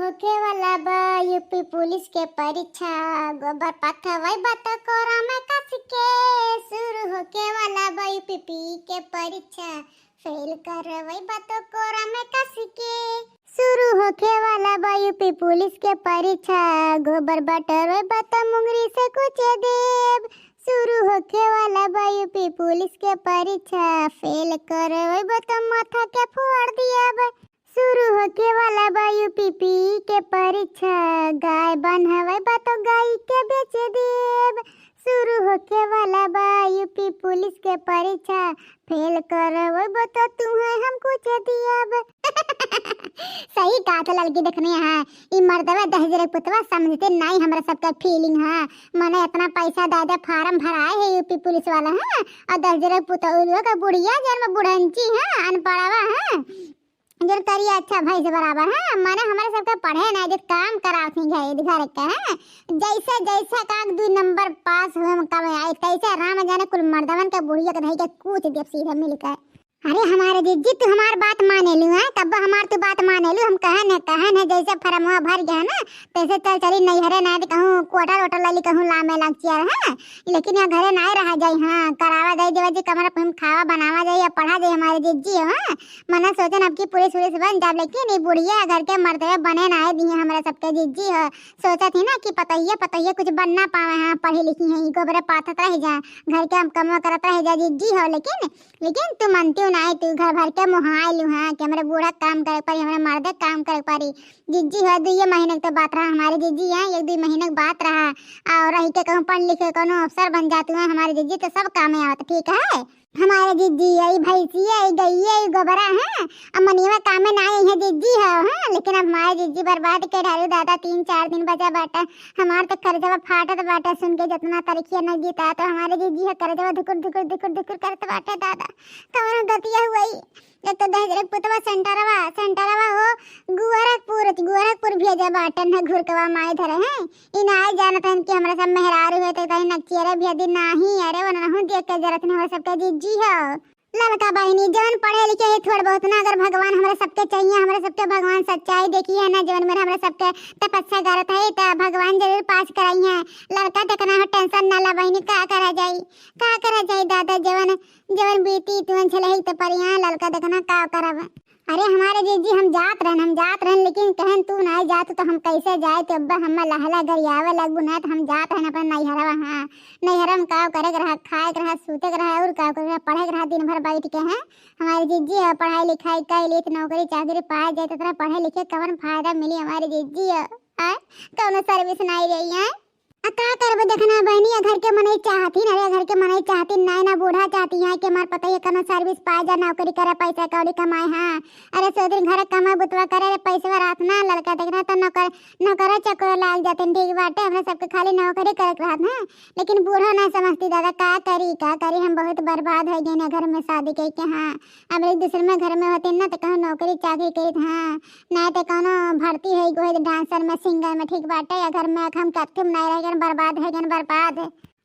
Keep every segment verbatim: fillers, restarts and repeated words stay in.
होखे वाला बा यूपी पुलिस के परीक्षा, गोबर पाथवई बा तो कोरा में कस के। शुरू होखे वाला बा यूपी के परीक्षा, फेल करवई बा तो कोरा में कस के। शुरू होखे वाला बा यूपी पुलिस के परीक्षा, गोबर बटोरवई बा तो मुंगरी से कुछ देब। शुरू होखे वाला बा यूपी पुलिस के परीक्षा, फेल करवई बा तो माथा के फोड़ दियाब। शुरू होखे वाला बा यूपी के परीक्षा, गाय बन्हवई बा तो गाय के बेच देब। शुरू होखे वाला बा यूपी पुलिस के परीक्षा, फेल करवई बा तो तुहे हम कुछ दियाब। सही कहा था लड़की, देखने यहाँ ई मर्दवा दहेजरे पुतवा समझते नाई हमरा सबका फीलिंग है। मने इतना पैसा दे दे, फार्म भराए है यूपी पुलिस वाला, हाँ, और दहेजरे पुतवा का बुढ़िया जन्म बुढ़ंची है, अनपढ़वा है, जौन करिया अच्छा भैंस बराबर है, मने हमरे सबके पढ़े ना, जो काम करावत ही घर, घर के, हैं? जैसे, जैसे का दुई नंबर पास हुए हम कब आई, तैसे राम जाने कुल मर्दवन के बुढ़िया के धई के कूच देब सीधे मिल के। अरे हमारे जिज्जी, तू हमार बात माने लू, हैं? तब हमार तू बात माने लू, हम कहन है, कहन है, जैसे फरमवा भर गया ना, तैसे चल चली नैहरे, ना तो कहूँ क्वार्टर वोटर ले ली, कहूँ लामे लाग चियर, हैं? लेकिन यहाँ घरे नाय रहा जाई, हाँ, करावा जाई देवा जी कमरा पे हम खावा बनावा जाई या पढ़ा जाई हमारे जिज्जी हो, हाँ। मने सोचन अब की पुलिस वुलिस बन जाब, लेकिन ई बुढ़िया घर के मर्दवे बने नाय दिए हमरा सबके जिज्जी हो। सोचत ही ना कि पतोहिया, पतोहिया कुछ बन ना पावे, हाँ, पढ़ी लिखी है, ई गोबरे पाथत रह जा, घर के हम कमवा करत रह जा जिज्जी हो, लेकिन, लेकिन तू मनती नाय, तू घर भर के मुहाई लू, हाँ, कि हमरे बूढ़ा काम करे पड़ी, हमरे मर्दे काम करे पड़ी। जिज्जी हो, दुइये महीने के तो बात रहा हमारे जिज्जी, हाँ, एक दुई महीने के बात रहा, और रही के कहूँ पढ़ लिख के कोनो अफसर बन जातू है हमारे जिज्जी, तो सब कामे आवत, ठीक है। हमारे जिज्जी, ई भैंसिया, ई गइया, ई गोबरा है, अमनिया कामे ना आई है जिज्जी हो, हाँ, लेकिन अब हमारे जिज्जी बर्बाद के डालू दादा, तीन चार दिन बचा बाटा, हमार तो करजवा फाटत बाटा सुन के, जितना तरीखिया न जीता तो हमारे जिज्जी है करजवा धुकुर धुकुर धुकुर धुकुर करत बाटा दादा, कौन गतिया हुई। एक तो दहेजरे पुतवा सेंटरवा, सेंटरवा हो गोरखपुर, गोरखपुर भेजे बाटन है घुरकवा माई धरे हैं। ई नाय जानत हन कि हमरा सब मेहरारू है, तो कहीं नकचियरे भेदी नाही। अरे वो नहु देख के जरत नहीं, हमरा सबके जिज्जी हो। ललका बहिनी, जवन पढ़े लिखे है थोड़ बहुत ना, अगर भगवान हमरा सबके चाहिए, हमरा सबके भगवान सच्चाई देखी है ना, जवन मेरे हमरा सबके तपस्या करत है, तो भगवान जरूर पास कराई है। लड़का देखना हो, टेंशन ना ला बहिनी, का करा जाई, का करा जाई दादा, जवन जवन बीती तुहन झेलही त परिया, ललका देखना का करब। अरे हमारे जिज्जी, हम जात रहन, हम जात रहन, लेकिन कहन तू नाय जात तो हम कैसे जाए? तो अब हम लहला गरियावे लगबू ना, तो हम जात रहन अपने नैहरवा। हाँ, नैहर में का करे के रहा, खाए के रहा, सूते के रहा, और का करे के रहा, पढ़े के रहा दिन भर बैठ के। हैं हमारे जिज्जी, है पढ़ाई लिखाई कर ली तो नौकरी चाकरी पाए जाए, तो इतना पढ़े लिखे कवन फायदा मिली हमारे जिज्जी? है कौनो सर्विस नहीं रही है। आ का करबे, देखना बहिनी, ये घर के मनई चाहती ना रे, घर के मनई चाहती ना, ना बूढ़ा चाहती है कि हमार पतोहिया कौनो सर्विस पाए जा, नौकरी करे, पैसा कौड़ी कमाए। हाँ, अरे सो दिन घर कमा बुतवा करे रे, पैसवा रात ना ललका देखना तो नौकर, नौकरे चकरे लाग जाते, ठीक बाटे, हमरा सबके खाली नौकरी करे के रहत है, लेकिन बूढ़ो ना समझती दादा, का करी, का करी, हम बहुत बर्बाद हो गए ना घर में शादी करके। हाँ, अब एक दूसरे में घर में होते ना तो कहूँ नौकरी चाकरी करित, हाँ, ना तो कौनो भर्ती है कोई डांसर में, सिंगर में, ठीक बाटे, या घर में हम कत्थी में नहीं रह गए, बर्बाद है गए, बर्बाद।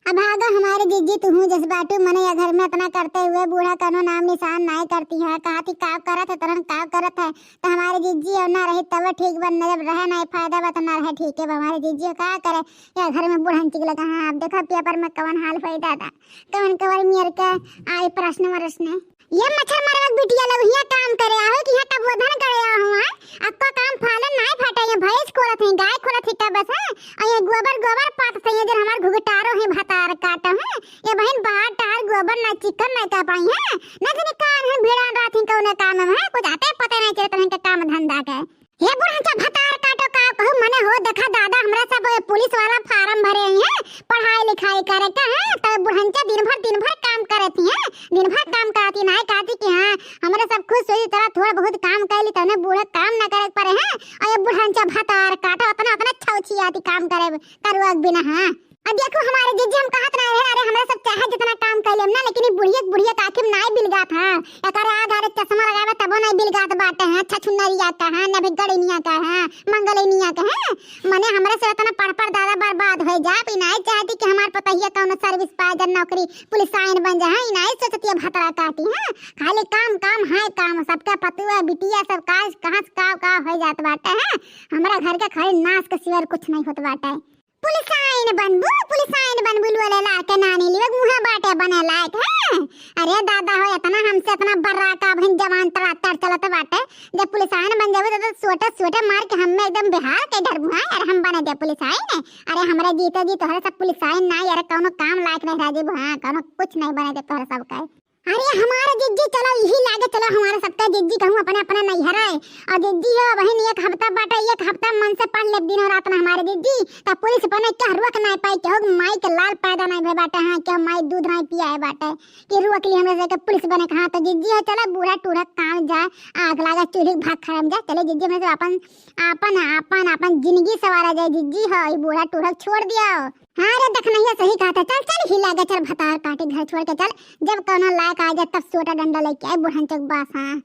अब भागा हमारे जिज्जी, तू हूँ जस बाटू, मने या घर में इतना करते हुए बूढ़ा कौनो नाम निशान नहीं करती है, कहा थी का करत है, तरन का करत है, तो हमारे जिज्जी और ना रही तब ठीक बन, जब रहे ना फायदा बा तो ना रहे ठीक है, हमारे जिज्जी का करे, या घर में बूढ़ा चिक लगा। हाँ, अब देखा पेपर में कवन हाल होई दादा, कवन कवन मियर के आई प्रश्न वरश्न। ये मच्छर मरवा के बिटिया लोग हियाँ काम करे आहो कि हियाँ तबोधन करे आहो, हैं? आपका काम फालन नाय फटे, ये भैंस खोलत है, गाय खोलत है का बस, हैं? और ये गोबर, गोबर पाथत है, ये जो हमार घुघटारो है, भतार काटो है, ये बहन बाहर टार गोबर ना चिकन ना कर पाई है, ना जाने कान है भिड़ान रात ही कौन काम में है, कुछ आते पता नहीं चलत है इनका काम धंधा के। हे बुढ़ंचा भतार काटो का कहू मने हो, देखा दादा, हमरा सब पुलिस वाला फार्म भरे हैं, पढ़ाई लिखाई करे के है, तो बुढ़ंचा दिन भर, दिन भर काम करे थी हैं, दिन भर काम करती ना कहती कि हाँ, हमरा सब खुश हुई, चला थोड़ा बहुत काम कर ली, तने बूढ़े काम ना करे के पड़े हैं। और ये बुढ़ंचा भतार काटो, अपना, अपना छौछी आती काम करे, करुआ के बिना, हाँ। अब देखो हमारे जिज्जी, हम कहत नाहीं रहे, अरे हमरा सब चाहे जितना काम कर लेम ना, लेकिन ई बुढ़िया, बुढ़िया का आँखी में नाहीं बिलगात है। एकर आग अरे चश्मा लगावे तबो नाहीं बिलगात बाटे हैं, छछुनरिया का है, नभिगड़िनिया का है, मंगलिनिया का है। मने हमरा से उतना पढ़ पढ़ दादा बर्बाद हो जा। ई नाहीं चाहती कि हमार पतहिया कौनो service पाए, जब नौकरी पुलिस आइन बन जा है, ई नाहीं सोचती है भतरा काटी है। खाली काम, काम है काम, सबका पतुआ, बिटिया सब का, कहाँ से का, का हो जात बाटे है। हमरा घर के खाली नाश के सिवा कुछ नाहीं होत बाटे। पुलिस आइन बनबू, पुलिस आइन बनबू, लोले लाके नानी लिवक मुँह बाटे बने लायक है। अरे दादा हो, इतना हमसे इतना बर्रा का बहिन जवान तरातर चलत बाटे। जब पुलिस आइन बन जाबू तो, तो सोटे सोटे मार के हमें एकदम बेहाल के डरबू है। अरे हम बने दे पुलिस आइन। अरे हमरे जीते जी तोहरे सब पुलिस आइन नाहीं, अरे कौनो काम लायक नाहीं रह जेबू। हाँ, कौनो कुछ नाहीं बने दे तोहरे सब के। अरे हमारे जिज्जी, चलो यही लागे, चलो हमारे सबका जिज्जी कहूँ अपने अपने नैहर है। और जिज्जी हो बहिन, एक हफ्ता बाटे, एक हफ्ता मन से पढ़ ले दिन और रात ना हमारे जिज्जी, तब पुलिस बने क्या रोक नाहीं पाई, केहू माई के लाल पैदा नाहीं भे बाटे, हाँ, केहू माई दूध नाहीं पिया है बाटे कि रोक ली हमरे से के पुलिस बने कहाँ। तो जिज्जी हो चलो बूढ़ा टूढ़ा काम जाए, आग लागे चूल्ही भाग खरम जाए, चले जिज्जी हमरे से अपन, अपन, अपन, अपन जिंदगी सवारा जाए जिज्जी हो, ई बूढ़ा टूढ़ा छोड़ दिया हो। हाँ रे, देखनहिया सही कहत है। चल, चल, हिला के चल, भतार काटी घर छोड़ के चल। जब कौनो लायक आ जाए, तब सोटा डंडा लेके आए, बुढ़न चौक बास, हाँ।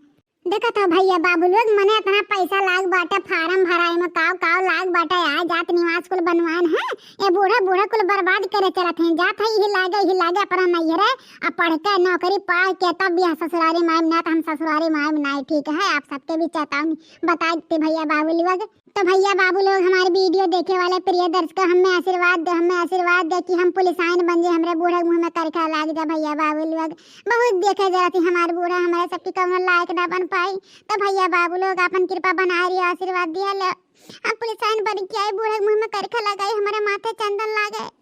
देखत हो भैया बाबू लोग, मने इतना पैसा लाग बाटे फार्म भराए में, काव, काव लाग बाटे, आ जात निवास कुल बनवान है। ये बूढ़ा, बूढ़ा कुल बर्बाद करे चलत हैं, जात है, यही लागे, यही लागे, अपना नैहरे, आ पढ़ के नौकरी पा के तब बियाह ससुरारी मायम ना, तो हम ससुरारी मायम ना, ठीक है, आप सबके भी चेतावनी बता देते भैया बाबू लोग। तो भैया बाबू लोग, हमारे video देखे वाले प्रिय दर्शकों, हमें आशीर्वाद दे, हमें आशीर्वाद दे कि हम पुलिस आइन बन जाए, हमरे बूढ़े मुँह में करखा लाग जा भैया बाबू लोग। बहुत देखे जरा थी हमारे बूढ़ा हमारे सबकी कौनो लायक ना बन पाई। तो भैया बाबू लोग, अपन कृपा बनाए रहिए, आशीर्वाद दिया ले। हम पुलिस आइन बन के आए, बूढ़े मुँह में करखा लगाई, हमारे माथे चंदन लागे।